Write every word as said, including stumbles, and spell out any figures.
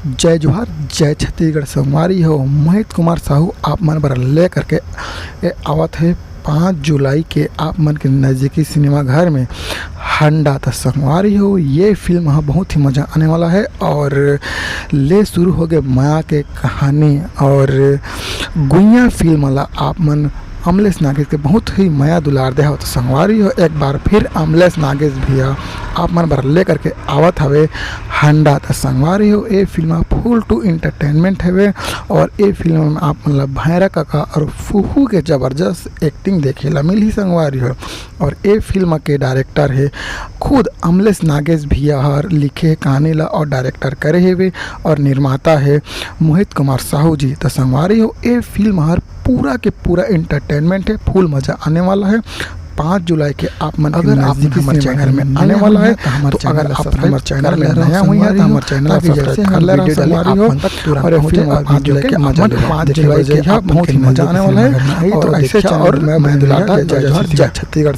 जय जोहार, जय छत्तीसगढ़ संगवारी हो। मोहित कुमार साहू आप मन बर लेकर के ए आवत हे पाँच जुलाई के आप मन के नजदीकी सिनेमा घर में हंडा। त संगवारी हो, ये फिल्म ह बहुत ही मजा आने वाला है। और ले शुरू हो गए मया के कहानी। और गुइया फिल्म ला आप मन अमलेश नागेश के बहुत ही मया दुलार दे हो। त संगवारी हो, एक बार फिर अमलेश नागेश भैया आप मन बर लेकर के आवत हवे हंडा। त संगवारी हो, ए फिल्म फुल टू एंटरटेनमेंट हवे। और ए फिल्म में आप मन ला भैरा काका और फूफू के जबरदस्त एक्टिंग देखे ला मिलही संगवारी हो। और ए फिल्म के डायरेक्टर है खुद अमलेश नागेश भैया हर लिखे हे कहानी ला और डायरेक्टर करे हेवे और निर्माता है मोहित कुमार साहू जी। त संगवारी हो, ए फिल्म हर पूरा के पूरा एंटरटेनमेंट है, फुल मजा आने वाला है। पाँच जुलाई के आप मन के अगर आप नजदीकी हमर सिनेमा चैनल घर में में आने नया वाला हुई है, हैं, तो हमर तो चैनल अगर ला आप सब्सक्राइब हमर चैनल कर में ले रहा नया हुई है, संगवारी तो हो, हमर चैनल ला ताकि सब्सक्राइब जैसे कर हम ले रहा वीडियो डाले, संगवारी आप हो। मन तक तुरंत और ये पहुंचे फिल्म और पाँच वीडियो जुलाई के के मजा आप ले। पाँच जुलाई के आप बहुत ही मजा आने वाला है। सिनेमा घर में आई, तो और ऐसे देखिए, चैनल और में मैं मैं दुलाटा दुलाटा जय जोहार, जय जय छत्तीसगढ़।